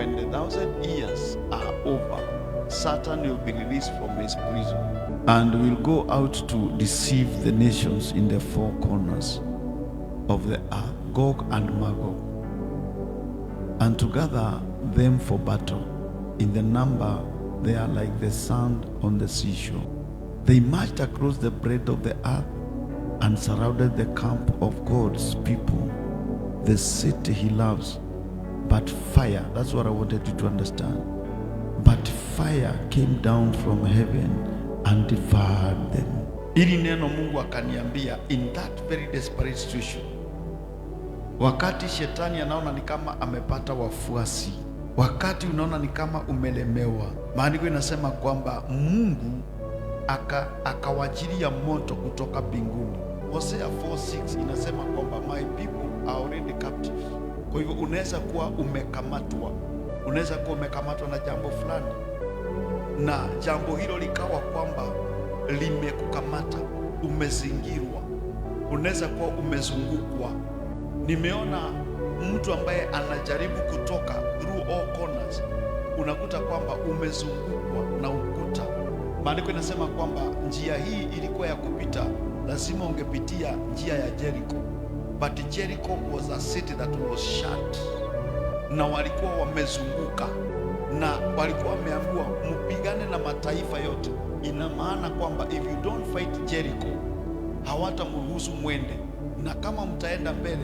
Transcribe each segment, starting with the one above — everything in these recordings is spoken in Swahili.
When the 1,000 years are over, Satan will be released from his prison and will go out to deceive the nations in the four corners of the earth, Gog and Magog, and to gather them for battle. In the number, they are like the sand on the seashore. They marched across the breadth of the earth and surrounded the camp of God's people, the city he loves. But fire, that's what I wanted you to understand. But fire came down from heaven and devoured them. Hili neno Mungu akaniambia in that very desperate situation, wakati shetani anaona ni kama amepata wafuasi, wakati unaona ni kama umelemewa, maandiko inasema kwamba Mungu akawajilia moto kutoka mbinguni. Hosea 4:6 inasema kwamba my people are already captives. Kwa hivyo unaweza kuwa umekamatwa, unaweza kuwa umekamatwa na jambo fulani, na jambo hilo likawa kwamba limekukamata, umezingirwa, unaweza kuwa umezungukwa. Nimeona mtu ambaye anajaribu kutoka through all corners, unakuta kwamba umezungukwa na ukuta. Maandiko inasema kwamba njia hii ilikuwa ya kupita, lazima ungepitia njia ya Jericho, but Jericho was a city that was shut, na walikuwa wamezunguka na walikuwa wameambiwa mpigane na mataifa yote. Ina maana kwamba if you don't fight Jericho, hawatamruhusu mwende, na kama mtaenda mbele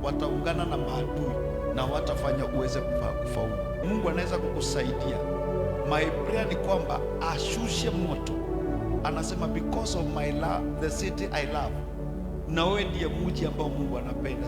wataungana na maadui na watafanya uweze kufaulu. Mungu anaweza kukusaidia. My prayer ni kwamba ashushe moto. Anasema, "Because of my love, the city I love." Na wewe ndiye mji ambao Mungu anapenda.